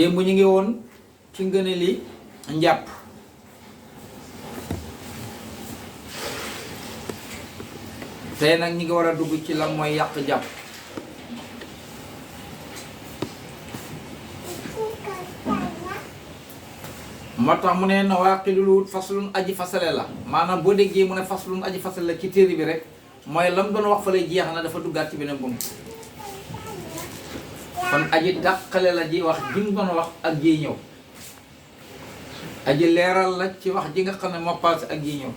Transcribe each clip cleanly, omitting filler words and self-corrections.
démb ñu ngi woon ci ngëne li njàpp tey nag ñi ngi war a dugg ci lan mooy yàq jàpp moo tax mu ne nawaaqidul wut faslun aji fasale la maanaam boo déggee mu ne faslun aji fasale la ci téere bi rek mooy lam doon wax fa lay jeex na dafa duggaat ci beneen bunt kon aji dàqale la ji wax ji mu doon wax ak jiy ñëw aji leeral la ci wax ji nga xam ne moo paase ak jiy ñëw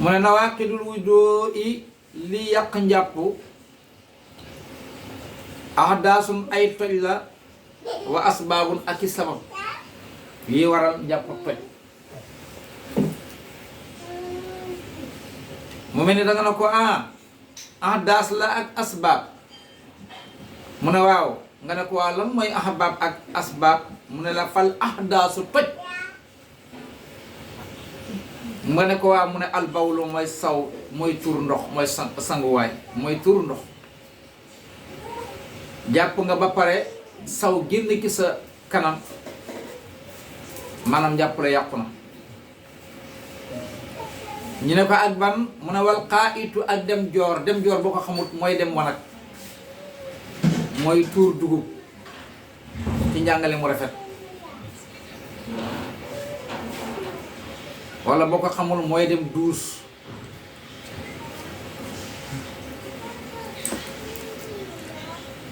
mu ne nawaaqidul wudu i li yàq njàpp ahdaasun ay toj la wa asbaabun ak i sabab yi waral njàpp toj mu mel ni da nga ne ko ahdaas la ak asbaab mu ne waaw nga ne ko waaw lan mooy ahbaab ak asbaab mu ne la fal ahdaasu toj nga ne ko waaw mu ne albawlu mooy saw mooy tur ndox mooy sanguwaay mooy tur ndox jàpp nga ba pare saw génn ci sa kanam maanaam jàpp la yàqu na ñu ne ko ak ban mu ne wal xaayitu ak dem joor boo ko xamut mooy dem wanag mooy tuur dugub ci njàngale mu rafet wala boo ko xamul mooy dem duus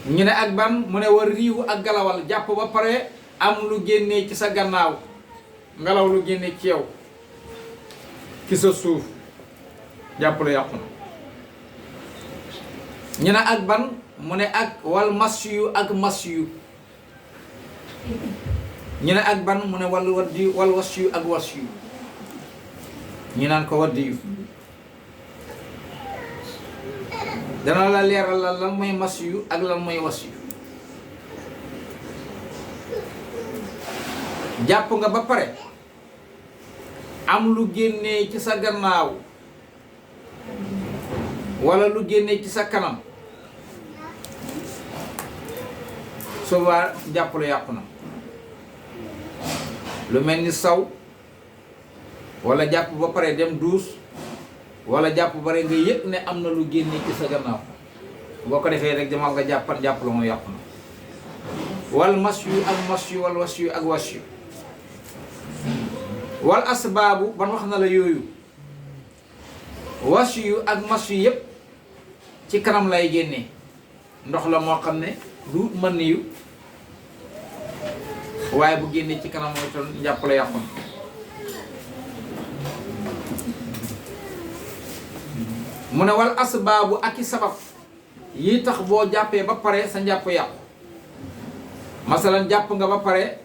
ñu ne ak ban mu ne war riiwu ak galawal jàpp ba pare am lu génnee ci sa gannaaw ngelaw lu génnee ci yow ci sa suuf jàpp la yàqu na ñu ne ak ban mu ne ak wal masyu ak masyu ñu ne ak ban mu ne wal waddi wal wasyu ak wasyu ñu naan ko waddi yu dana la leeral la lan mooy masyu ak lan mooy wasyu jàpp nga ba pare am lu génnee ci sa gannaaw wala lu génnee ci sa kanam soobaa jàpp la yàqu na lu mel ni saw wala jàpp ba pare dem duus wala jàpp ba pare nga yëg ne am na lu génnee ci sa gannaaw boo ko defee rek demal nga jàppan jàpp la mu yàqu na wal masyu ak masyu wal wasyu ak wasyu wal asbaabu ban wax na la yooyu wasyu ak masyu yëpp ci kanam lay génnee ndox la moo xam ne du mën niyu waaye bu génnee ci kanam mooy toon njàpp la yàqu na mu ne wal asbaabu ak i sabab yi tax boo jàppee ba pare sa njàpp yàqu masalan jàpp nga ba pare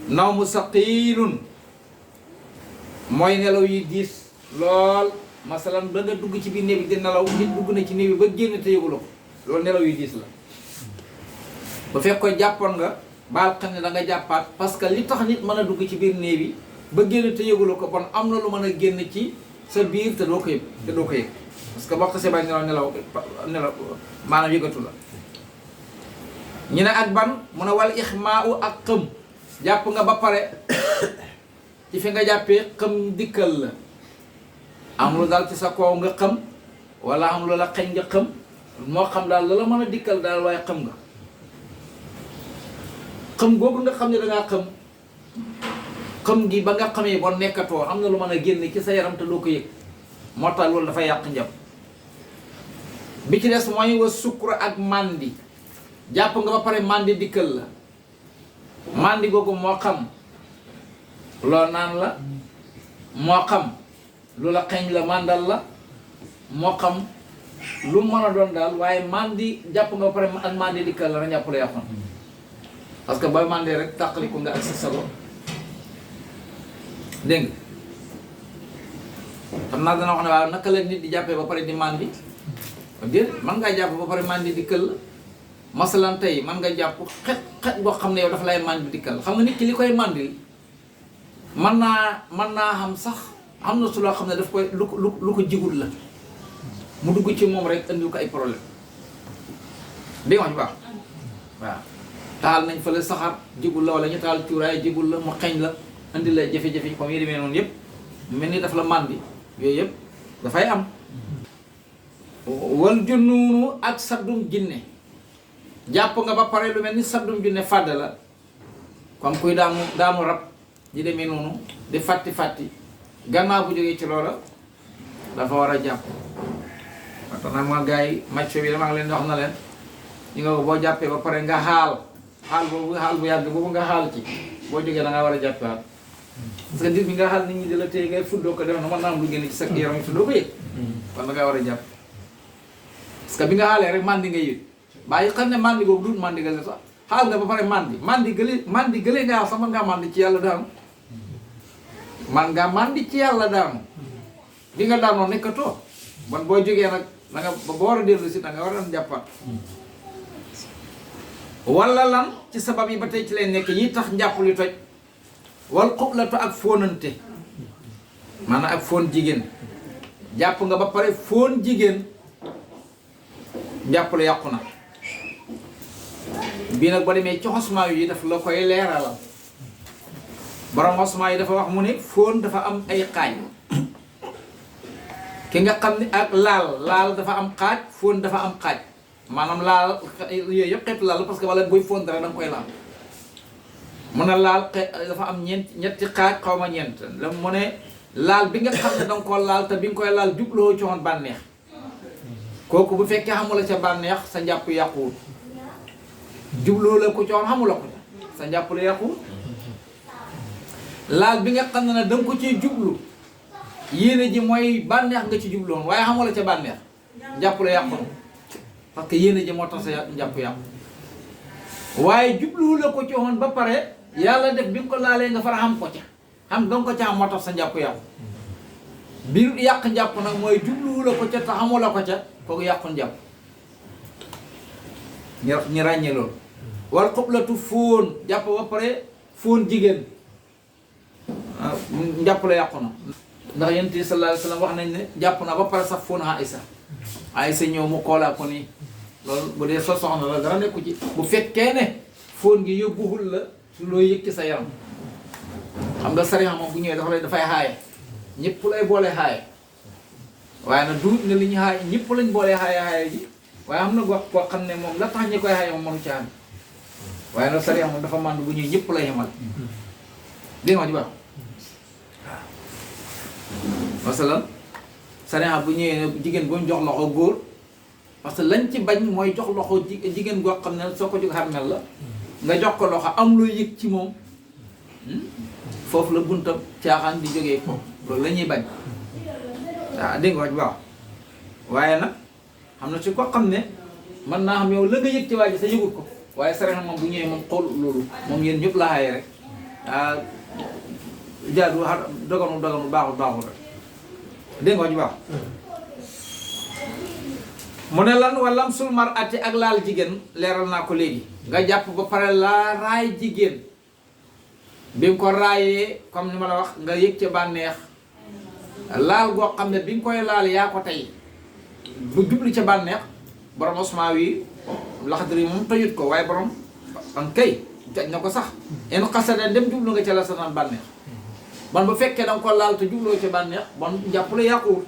naw mu saqiilun mooy nelaw yi diis lool masalan ba nga dugg ci biir néeg bi di nelaw nit dugg na ci néeg bi ba génn te yëguloo ko loolu nelaw yu diis la bu fekkoon jàppoon nga baal xam ne da nga jàppaat parce que li tax nit mën a dugg ci biir néeg bi ba génn te yëguloo ko bon am na lu mën a génn ci sa biir te doo ko yëg parce que boo xasee ba nelaw maanaam yëgatu la ñu ne ak ban mu ne wal ixmaau ak xëm jàpp nga ba pare ci fi nga jàppee xëm dikkal la am lu daal ci sa kaw nga xëm wala am lu la xeñ nga xëm moo xam daal la la mën a dikkal daal waaye xëm nga xëm googu nga xam ne dangaa xëm gi ba nga xamee ba nekkatoo am na lu mën a génn ci sa yaram te doo ko yëg moo tax loolu dafay yàq njàpp bi ci des mooy wa sukkur ak màndi jàpp nga ba pare màndi dikkal la màndi googu moo xam loo naan la moo xam lu la xeeñ la màndal la moo xam lu mën a doon daal waaye màndi jàpp nga ba pare ak màndi dikkal la rek njàpp la yàqu parce que booy màndee rek tàqali ko nga ak sa sago dégg nga xam naa dana wax ne waaw naka la nit di jàppee ba pare di màndi déedéet man ngaa jàpp ba pare màndi dikkal la masalan tey man nga jàpp xet boo xam ne yow dafa lay màndi dikkal xam nga nit ki li koy màndil mën naa xam sax am na su loo xam ne daf koy lu ko jigul la mu dugg ci moom rek indi ko ay problème dégg nga wax bu baax waaw taal nañ fa la saxar jibul la wala ñu taal cuuraay jibul la mu xeeñ la andi la jafe-jafe comme yi demee noonu yëpp mel ni daf la màndi yooyu yëpp dafay am wal junnuunu ak saddum jinne jàpp nga ba pare lu mel ni saddum jinne fàdd la comme kuy daanu rab di demee noonu di fàtti gannaaw bu jógee ci loola dafa war a jàpp waxtaan naa ma gars yi macco bi dama ngi leen di wax na leen ñi nga ko boo jàppee ba pare nga xaal bu yàgg boobu nga xaal ci boo jógee da nga war a jàppaat parce que nit bi nga xaal nit ñi di la téye ngay fuddoo ko def na mën naa am lu génn ci sa yaram yi fuddoo ko yëg kon da nga war a jàpp parce que bi nga xaalee rek mandi nga yëg bàyyi xam ne mandi boobu dul mandi gale sax xaal nga ba pare mandi gële nga sax man ngaa mandi ci yàlla daanu man ngaa mandi ci yàlla daanu bi nga daanoo nekkatoo bon boo jógee nag da nga ba war a dellu si da nga war a jàppaat wala lan ci sabab yi ba tey ci lay nekk yi tax njàpp li toj wal xublatu ak fóonante maanaam ak fóon jigéen jàpp nga ba pare fóon jigéen njàpp la yàqu na bii nag ba demee ci xosmaa yi daf la koy leeralal borom xosmaa yi dafa wax mu ne fóon dafa am ay xaaj ki nga xam ne ak laal dafa am xaaj fóon dafa am xaaj maanaam laal yooyu yëpp xeetu laal parce que wala buy fóon dara da nga koy laal mun a laal dafa am ñetti xaaj xaw ma ñeent la mu ne laal bi nga xam ne da nga koo laal te bi nga koy laal jubloo ci woon bànneex kooku bu fekkee xamula ca bànneex sa njàpp yàquwul jubloo la ko ci woon xamula ko sa njàpp la yàquwul laal bi nga xam ne da nga ko ciy jublu yéene ji mooy bànneex nga ci jubloon waaye xamula ca bànneex njàpp la yàqu parce que yéene ji moo tax sa njàpp yàqu waaye jubluwu la ko ci woon ba pare yàlla def bi nga ko laalee nga fara xam ko ca xam danga ko ca xam moo tax sa njàpp yàqu biir yàq njàpp nag mooy jubluwu la ko ca te xamu la ko ca kooku yàqu njàpp ñi ràññee loolu wal xublatu fóon jàpp ba pare fóon jigéen njàpp la yàqu na ndax yonent bi sallallahu alayhi wa sallam wax nañ ne jàpp na ba pare sax fóon Aysa ñëw mu koolaa ko nii loolu bu dee sa soxna la dara nekku ci bu fekkee ne fóon gi yóbbuwul la loo yëg ci sa yaram xam nga sariya moom bu ñëwee dafay xaaye ñëpp lay boole xaaye waaye nag duut ne li ñu xaaye ñëpp lañ boolee xaaye ji waaye am na gox koo xam ne moom la tax ñi koy xaaye moom mënu ci am waaye nag sariya moom dafa màndu bu ñëwee ñëpp lay yemal dégg nga wax ji baax masalan sariya bu ñëwee jigéen bu ñu jox loxo góor parce que lañ ci bañ mooy jox loxo jigéen goo xam ne soo ko jóg xarmel la nga jox ko loxo am loo yëg ci moom foofu la bunta caaxaan di jógee foofu loolu la ñuy bañ waaw dégg nga wax bu baax waaye nag xam na ci ko xam ne mën naa xam yow la nga yëg ci waa ji sa yëgut ko waaye sariya moom bu ñëwee moom xool loolu moom yéen ñëpp la xaaye rek jaadu doganu baaxul rek dégg nga wax ju baax mu ne lan walam sul mar ati ak laal jigéen leeral naa ko léegi nga jàpp ba pare laa raay jigéen bi nga ko raayee comme ni ma la wax nga yëg ca bànneex laal goo xam ne bi nga koy laal yaa ko tey bu jubli ca bànneex borom osmaa wi laxdari moom tëjut ko waaye borom an kay jaj na ko sax en xasada dem jublu nga ca la sanaan bànneex bon bu fekkee da nga ko laal te jubloo ca bànneex bon jàpp la yàquwul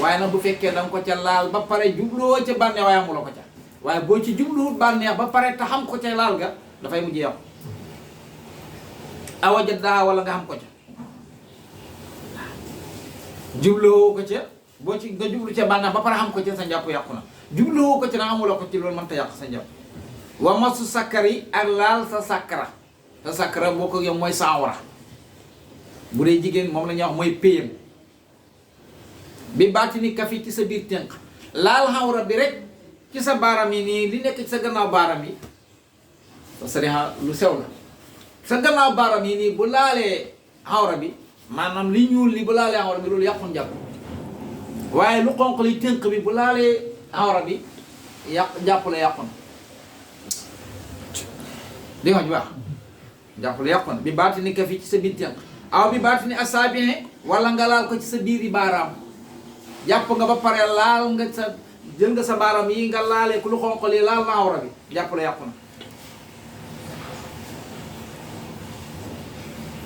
waaye nag bu fekkee da nga ko ca laal ba pare jubloo ca bànneex waaye amuloo ko ca waaye boo ci jubluwul bànneex ba pare te xam ko ca laal ga dafay mujj yàqu awaja daa wala nga xam ko ca jubloo ko ca boo ci nga jublu ca bànneex ba pare xam ko ca sa njàpp yàqu na jubloo ko ca nag amuloo ko ci loolu mënta yàq sa njàpp wa masu sakkari ak laal sa sakkara boo ko yow mooy sa awra bu dee jigéen moom la ñuy wax mooy péyam bi baatini kafi ci sa biir tënk laal xawra bi rek ci sa baaram yi nii li nekk ci sa gannaaw baaram yi sariha lu sew la sa gannaaw baaram yi nii bu laalee xawra bi maanaam li ñuul li bu laalee xawra bi loolu yàqun jàpp waaye lu xonq li tënk bi bu laalee xawra bi jàpp la yàqun di nga ju baax jàpp la yàqun bi baatini kafi ci sa biir tënk aw bi baatini asaabihi wala nga laal ko ci sa biiri baaraam jàpp nga ba pare laal nga sa jël nga sa baaraam yi nga laalee ku lu xonq li laal na awra bi jàpp la yàqu na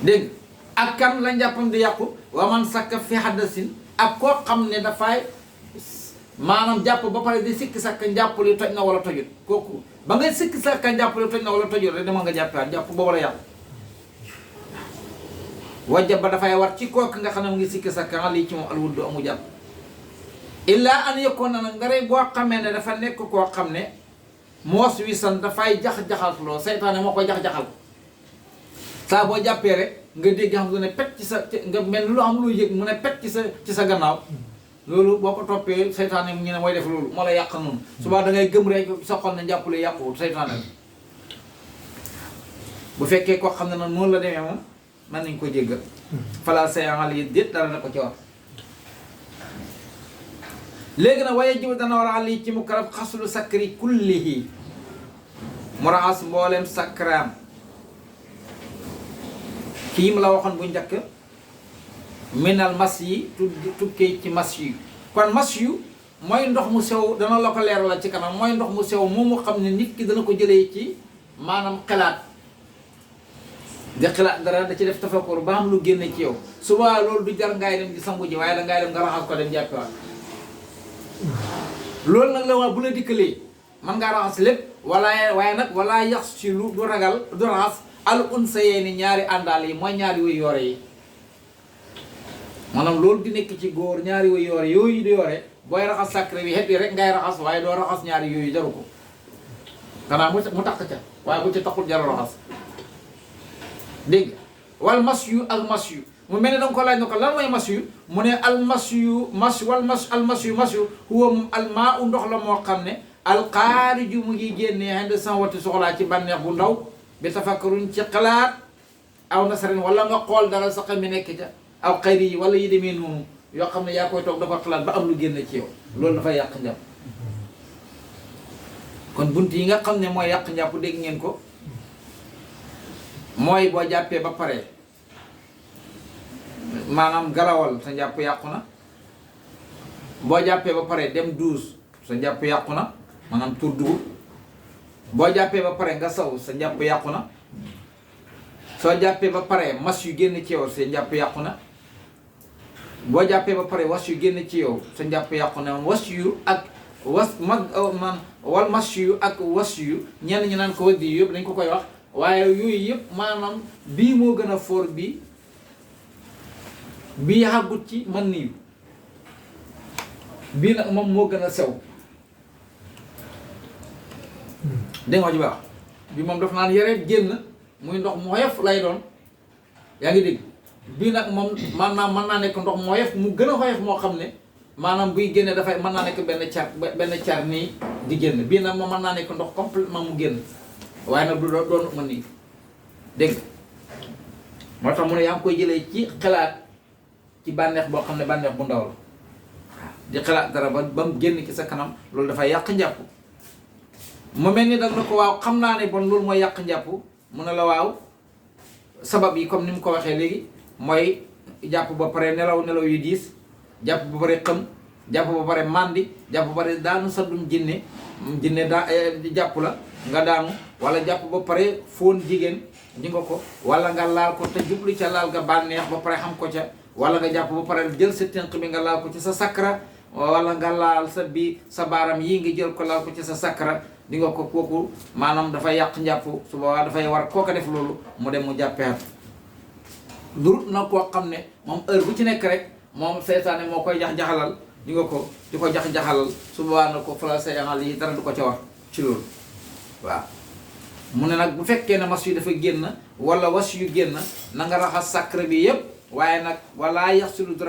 dégg ak kan la njàppam di yàqu wa man sakka fi hadasin ak koo xam ne dafay maanaam jàpp ba pare di sikki sakka njàpp li toj na wala tojut kooku ba ngay sikki sakka njàpp li toj na wala tojut rek dama nga jàppaat jàpp boobu la yàqu wajja ba dafay war ci kooku nga xam ne mu ngi sikki sakka lii ci moom alwuddu amu jàpp illaa an yëkkoon na nag nga rey boo xamee ne dafa nekk koo xam ne moos wi san dafay jax-jaxal loo seytaane moo koy jax-jaxal saa boo jàppee rek nga dégg xam nga ne pet ci sa nga mel lu am lu yëg mu ne pet ci sa gannaaw loolu boo ko toppee seytaane mu ñu ne mooy def loolu moo la yàq noonu subaa da ngay gëm rek sa xol ne njàppale yàquwul seytaane bu fekkee koo xam ne nag noonu la demee moom mën nañ ko jéggal fala sayanal yi déet dara na ko ci wax léegi nag waaye jiw dana war a àll yi ci mu karab xasulu sakri kullihi mu raxas mbooleem sakraam kii mu la waxoon bu njëkk minal mas yi tukkee ci mas yu kon mas yu mooy ndox mu sew dana la ko leeral la ci kanam mooy ndox mu sew moom mu xam ne nit ki dana ko jëlee ci maanaam xalaat di xalaat dara da ci def tafakkur ba am lu génne ci yow suba loolu du jar ngaay dem di sangu ji waaye da ngaay dem nga raxas ko dem jàppiwaat loolu nag la waa bu la dikkalee man ngaa raxas lépp waaye nag wala yax ci lu du ragal du raxas al unsa yee ni ñaari àndaal yi mooy ñaari wuy yoore yi maanaam loolu di nekk ci góor ñaari wuy yoore yooyu di yoore booy raxas sacré bi xet yi rek ngay raxas waaye doo raxas ñaari yooyu jaru ko xanaa mu takk ca waaye bu ci taxul jaru raxas dégg wal mas yu ak mas yu mu mel ne danga ko laaj na ko lan mooy mas yu mu ne al mas yu mas wal mas al mas yu huwa moom al maa u ndox la moo xam ne al xaariju mu ngi génnee xend san wati soxlaa ci bànneex bu ndaw bi tafakkarun ci xalaat aw nasarin wala nga xool dara sa xam mi nekk ca aw xayri yi wala yi demee noonu yoo xam ne yaa koy toog dafa xalaat ba am lu génne ci yow loolu dafay yàq njàpp kon bunt yi nga xam ne mooy yàq njàpp dégg ngeen ko mooy boo jàppee ba pare maanaam galawal sa njàpp yàqu na boo jàppee ba pare dem douche sa njàpp yàqu na maanaam tur dugub boo jàppee ba pare nga saw sa njàpp yàqu na soo jàppee ba pare mas yu génn ci yow sa njàpp yàqu na boo jàppee ba pare was yu génn ci yow sa njàpp yàqu na was yu ak wal mas yu ak was yu ñenn ñi naan ko wëddi yu yëpp dañ ko koy wax waaye yooyu yëpp maanaam bii moo gën a foor bii xàggut ci man niyu bii nag moom moo gën a sew dégg nga ji baax bi moom daf naan yare génn muy ndox mu woyof lay doon yaa ngi dégg bii nag moom maanaam mën naa nekk ndox mu woyof mu gën a woyof moo xam ne maanaam buy génne dafay mën naa nekk benn car nii di génn bii nag moom mën naa nekk ndox complètement mu génn waaye nag du doon mën nii dégg moo tax mu ne yaa ngi koy jëlee ci xalaat ci bànneex boo xam ne bànneex bu ndaw la di xalaat dara ba mu génn ci sa kanam loolu dafay yàq njàpp mu mel ni dag na ko waaw xam naa ne bon loolu mooy yàq njàpp mu ne la waaw sabab yi comme ni mu ko waxee léegi mooy jàpp ba pare nelaw yu diis jàpp ba pare xëm jàpp ba pare màndi jàpp ba pare daanu saddum jinne daa jàpp la nga daanu wala jàpp ba pare fóon jigéen ji nga ko wala nga laal ko te jublu ca laal nga bànneex ba pare xam ko ca wala nga jàpp ba pare jël sa tënk bi nga laal ko ci sa sakra wala nga laal sa baaram yii nga jël ko laal ko ci sa sakra di nga ko kooku maanaam dafay yàq njàpp su boobaa dafay war kooka def loolu mu dem mu jàppeat durut na koo xam ne moom heure bu ci nekk rek moom seytaane moo koy jax-jaxalal di nga ko di ko jax-jaxalal su boobaa na ko fala sayanal yi dara du ko ca war ci loolu waaw mu ne nag bu fekkee ne mas yu dafa génn wala was yu génn na nga raxas sacre bi yépp waaye nag wala yax si lu du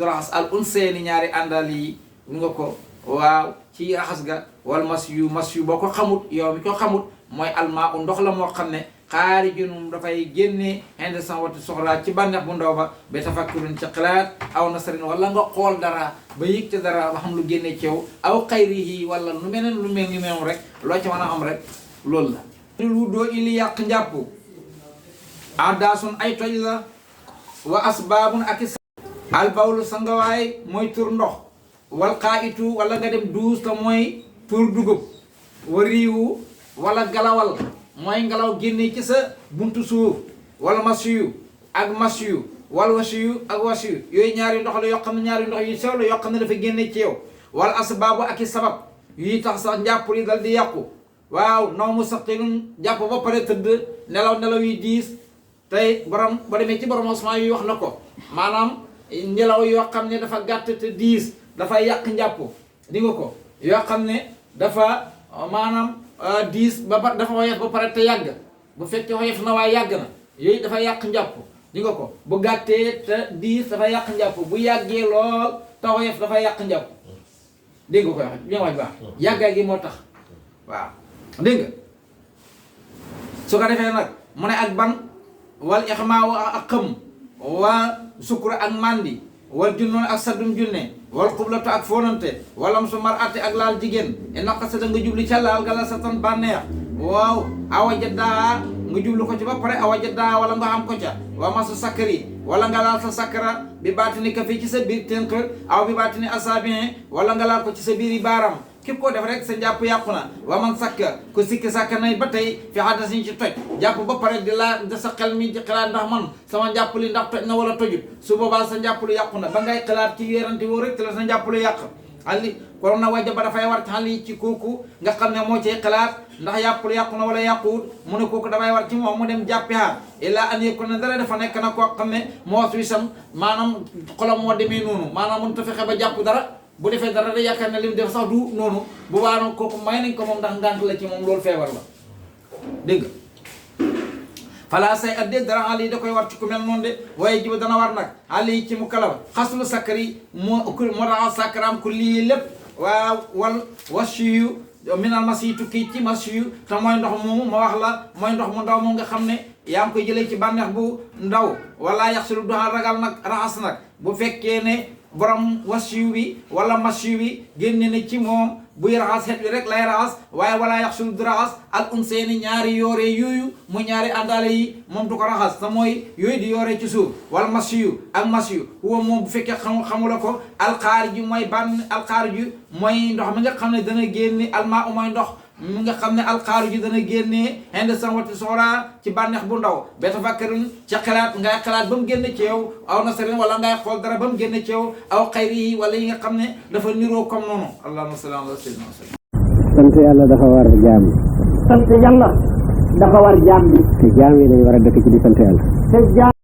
raxas al unseeni ñaari àndal yi di nga ko waaw ci raxas ga wal mas yu boo ko xamut yow mi ko xamut mooy almaa u ndox la moo xam ne xaarijun dafay génnee inde san wati soxlaa ci bànneex bu ndaw ba ba tafakkurun ci xalaat aw nasarin wala nga xool dara ba yëg ca dara ba xam lu génnee ci yow aw xayrihi wala lu meneen lu mel ni moom rek loo ci mën a am rek loolu la lu doo ili yàq njàpp adaasun ay toj la wa asbaabun ak i albawlu sangawaay mooy tur ndox wal xaayitu wala nga dem duus te mooy tur dugub wa riiwu wala galawal mooy ngelaw génne ci sa buntu suuf wala masiyu ak masyu wal wasiyu ak wasiyu yooyu ñaari ndox la yoo xam ne ñaari ndox yu sew la yoo xam ne dafa génne ci yow wal asbaabu ak i sabab yuy tax sax njàpp li dal di yàqu waaw naw mu saqilun jàpp ba pare tëdd nelaw yu diis tey borom ba demee ci borom osman yu wax na ko maanaam nelaw yoo xam ne dafa gàtt te diis dafay yàq njàpp di nga ko yoo xam ne dafa maanaam diis ba dafa woyof ba pare te yàgg bu fekkee woyof na waaye yàgg na yooyu dafa yàq njàpp di nga ko bu gàttee te diis dafa yàq njàpp bu yàggee lool te woyof dafa yàq njàpp dégg nga ko wax li nga wax baax yàggaay gi moo tax waaw dégg nga su ko defee nag mu ne ak ban wal ixmaaw ak xëm waa sukura ak mandi wal junnoon ak saddum junne wal xublatu ak fóonante walam su mar ate ak laal jigéen e naqasa da nga jubli ca laal gala sa tan bànneex waaw awa jaddaa nga jublu ko ci ba pare awa jaddaa wala nga xam ko ca wa masu sakkari wala nga laal sa sakkara bi baatini ka fii ci sa biir tënk aw bi baatini asabien wala nga laal ko ci sa biir yi baaram képp koo def rek sa njàpp yàqu na wa man sakka ku sikki sàkka nay ba tey fi hadasin ci toj jàpp ba pare di laa da sa xel mi di xalaat ndax man sama njàpp li ndax toj na wala tojut su boobaa sa njàpp lu yàqu na ba ngay xalaat ci wéerante woo rek te la sa njàpp lu yàq ali kon na wajja ba dafay war ci xal yi ci kooku nga xam ne moo cay xalaat ndax yàpp lu yàqu na wala yàquwut mu ne kooku dafay war ci moom mu dem jàppi haar illaa an yakun ne dara dafa nekk na koo xam ne moo wisam maanaam xolam moo demee noonu maanaam mënut a fexe ba jàpp dara bu defee dara da yaakaar ne li mu def sax du noonu bu baanoon kooku may nañ ko moom ndax ngànt la ci moom loolu feebar la dégg nga fala say at dégg dara àll yi da koy war ci ku mel noonu de waaye jiba dana war nag àll yi ci mu kalaba xaslu sakkari moo raxas sakkaraam ku lii lépp waaw wal wasiyu minal masi tukki ci masiyu te mooy ndox moomu ma wax la mooy ndox mu ndaw moom nga xam ne yaa ngi koy jëlee ci bànneex bu ndaw wala yaxsulu duha ragal nag raxas nag bu fekkee ne borom wasiyu bi wala masiyu bi génne na ci moom buy raxas xet bi rek lay raxas waaye wala yaxsulu du raxas al unseeni ñaari yoore yooyu mu ñaari àndaale yi moom du ko raxas te mooy yooyu di yoore ci suuf wala masiyu ak masiyu huwa moom bu fekkee xamula ko alxaariju mooy alxaariju mooy ndox mi nga xam ne dana génne almaa mooy ndox mi nga xam ne alxaariju dana génnee inde san wati soora ci bànneex bu ndaw beta fakkarin ca xalaat ngay xalaat ba mu génne ci yow aw nasarin wala ngay xool dara ba mu génne ci yow aw xayri yi wala yi nga xam ne dafa niroo comme noonu allahumma salli ala sayyidina sant yàlla dafa war jaam bi. sant yàlla dafa war jaam bi. te jaam yi dañu war a dëkk ci di sant yàlla. te jaam